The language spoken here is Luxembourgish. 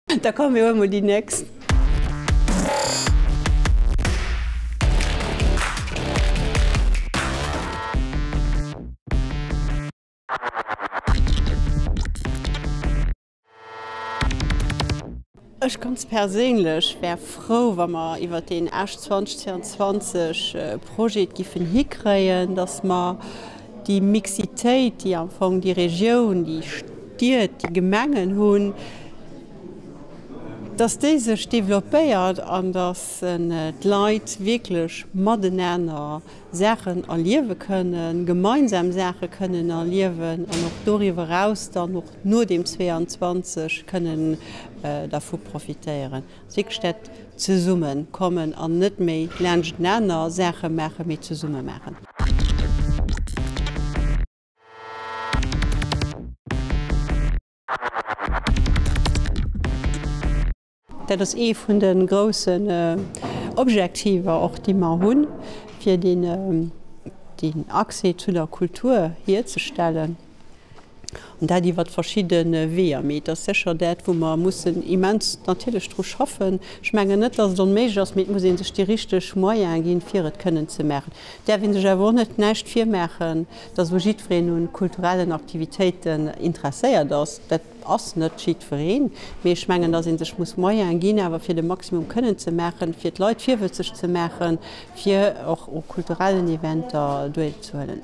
Da komm mir huele mol déi nächst. Ech ganz perséinlech wär frou, wa mer iwwert deen Esch 2022 Projet et giffen hikréien, datt mer déi Mixitéit, déi am Fong déi Regioun, déi Stied, déi Gemengen hunn, datt déi sech développéiert an datt d'Leit wierklech matenaner Saachen erliewe kënnen, gemeinsam Saache kënnen erliewen an och doriwwer eraus dann och no deem 22 kënnen dervu profitéieren. Also wierklech dat Zesummekommen an net méi laanschtenaner Saache maachen, mee zesumme maachen. Dat ass ee vun de groussen Objektiver och, déi mer hunn, fir deen Accès zu der Kultur hierzestellen, an dat iwwer verschidde Weeër. Mee et ass sécher dat, wou mer mussen immens natierlech dru schaffen. Ech mengen net, datt et onméiglech ass, mee et muss ee sech déi richteg Moyene ginn, fir et kënnen ze maachen. Et däerf ee sech awer och net näischt virmaachen, datt elo jiddwereen u kulturellen Aktivitéiten interesséiert ass. Dat Ass net jiddwereen, mee ech mengen, dass ee sech muss Moyene ginn awer fir de Maximum kënnen ze maachen, fir d'Leit virwëtzeg ze maachen, fir och u kulturellen Eventer duelzehuelen.